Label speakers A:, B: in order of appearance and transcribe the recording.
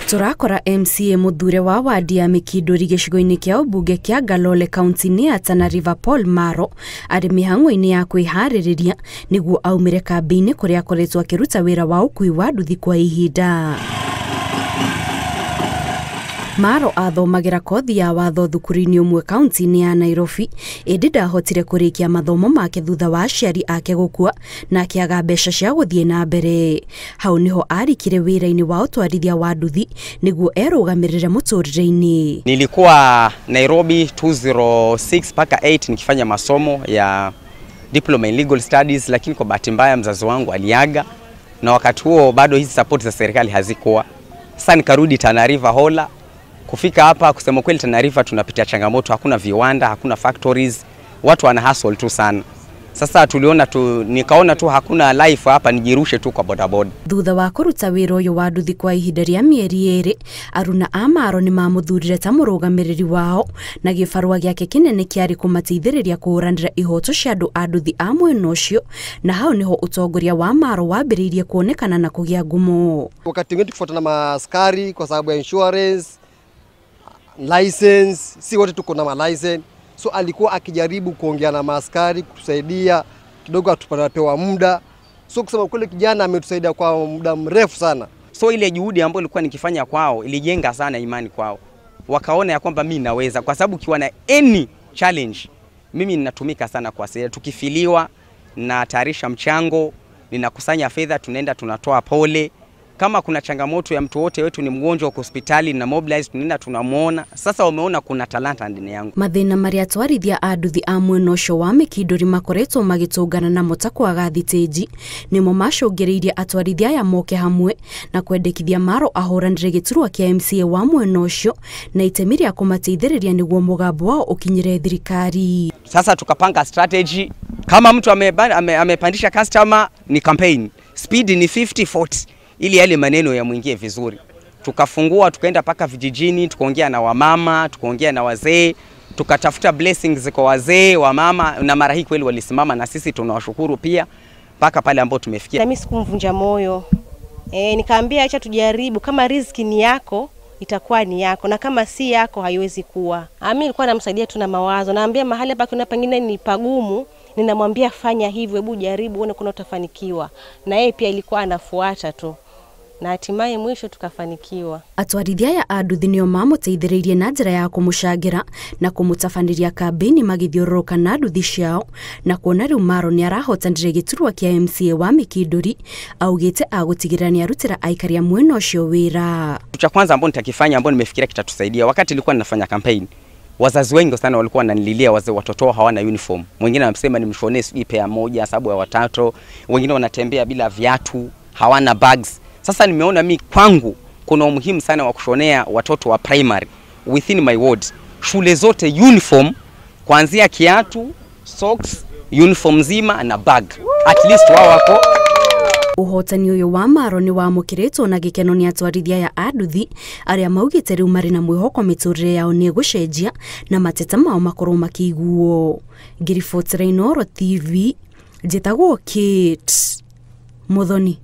A: Turakora MCA muthure wa wadi ya Mikinduri gĩcigo-inĩ kĩa ũmbunge kĩa Galole kaunti-inĩ ya Tana River Paul Maro arĩ mĩhang'o-inĩ ya kwĩharĩrĩria nĩguo aumĩre kambĩ-inĩ kũrĩa akoretwo akĩruta wĩra wa ũkui wa nduthi kwa ihinda. Maro athomagĩra kothi ya watho thukuru-inĩ ũmwe kaunti-inĩ ya Nairobi, ĩndĩ ndahotire kũrĩkia mathomo make thutha wa aciari ake gũkua na akĩaga mbeca cia gũthiĩ na mbere. Hau niho arikire wĩra-inĩ wa ũtwarithia wa nduthi nĩguo erũgamĩrĩre mũtũrĩre-inĩ.
B: Nilikuwa Nairobi 206 mpaka 8 nikifanya masomo ya diploma in legal studies, lakini kwa bahati mbaya mzazi wangu aliaga na wakati huo bado hizi support za serikali hazikuwa. Sasa nikarudi Tana River Hola. Kufika hapa kusema kweli Tana River tunapitia changamoto, hakuna viwanda, hakuna factories, watu wana hustle tu sana. Sasa tuliona tu, nikaona tu hakuna life hapa, nijirushe tu kwa bodaboda.
A: Thutha wa kũruta wĩra ũyũ wa nduthi kwa ihinda rĩa mĩeri 2, aruna a Maro nĩ mamũthurire ta mũrũgamĩrĩri wao na gĩbarũa gĩake kĩnene kĩarĩ kũmateithĩrĩria kũhũranĩra ihoto cia andũ a nduthi a mwena ũcio, na hau niho ũtongoria wa Maro wambĩrĩirie kuonekana na kũgĩa ngumo.
C: Wakati mwingine tukifuatana na maaskari kwa sababu ya insurance, license, si wote tuko na ma license. So alikuwa akijaribu kuongea na maaskari kutusaidia kidogo, atupewa muda. So kusema kweli kijana ametusaidia kwa muda mrefu sana.
B: So ile juhudi ambayo nilikuwa nikifanya kwao ilijenga sana imani kwao. Wakaona ya kwamba mimi naweza, kwa sababu ukiwa na any challenge mimi ninatumika sana kwa sasa. Tukifiliwa na tayarisha mchango, ninakusanya fedha, tunaenda tunatoa pole. Kama kuna changamoto ya mtu wote wetu ni mgonjwa kwa hospitali na mobilize, tunaenda tunamuona. Sasa wameona kuna talanta ndani yangu.
A: Mathĩna marĩa atwarithia a nduthi a mwena ũcio wa Mikinduri makoretwo magĩtũngana namo ta kwaga thitĩnji nĩmo macũngĩrĩirie atwarithia aya moke hamwe na kwendekithia Maro ahũranĩre gĩturwa kĩa MCA wa mwena ũcio na itemi rĩa kũmateithĩrĩria nĩguo mũgambo wao ũkinyĩre thirikari.
B: Sasa tukapanga strategy, kama mtu amepandisha customer ni campaign, speed ni 50-40 ili yale maneno yamuingie vizuri. Tukafungua, tukaenda paka vijijini, tukaongea na wamama, tukaongea na wazee, tukatafuta blessings kwa wazee, wamama, na mara hii kweli walisimama na sisi tunawashukuru pia paka pale ambapo tumefikia.
D: Na mimi sikumvunja moyo. Nikaambia acha tujaribu, kama riziki ni yako itakuwa ni yako, na kama si yako haiwezi kuwa. Mimi nilikuwa namsaidia tu na mawazo, naambia mahali hapa kuna pengine ni pagumu, ninamwambia fanya hivyo, hebu jaribu uone kuna utafanikiwa. Na yeye pia ilikuwa anafuata tu, na hatimaye mwisho tukafanikiwa.
A: Atwarithia aya a nduthi nĩo mamũteithĩrĩirie na njĩra ya kũmũcangĩra na kũmũtabanĩria kambĩini magĩthiũrũrũka na nduthi ciao, na kuona rĩu Maro nĩarahotanire gĩturwa kĩa MCA wa Mikinduri, augĩte agũtigĩrĩra nĩarutĩra aikari a mwena ũcio wĩra.
B: Cha kwanza ambao nitakifanya ambao nimefikiria kitatusaidia, wakati nilikuwa ninafanya campaign wazazi wengi sana walikuwa wananililia, wazee watoto hawana uniform. Mwingine anasema nimshonee sijui pair moja sababu ya watoto, wengine wanatembea bila viatu, hawana bags. Sasa nimeona mimi kwangu kuna umuhimu sana wa kushonea watoto wa primary within my ward. Shule zote uniform, kuanzia kiatu, socks, uniform nzima na bag. At least wao wako.
A: Ũhotani ũyũ wa Maro nĩ wamũkĩrĩtwo na gĩkeno nĩ atwarithia aya a nduthi arĩa maugĩte rĩu marĩ na mwĩhoko mĩtũrĩre yao nĩ ĩgũcenjia na mateta mao makorwo makĩiguo. Ngĩribotera Inooro TV, njĩtagwo Kate Muthoni.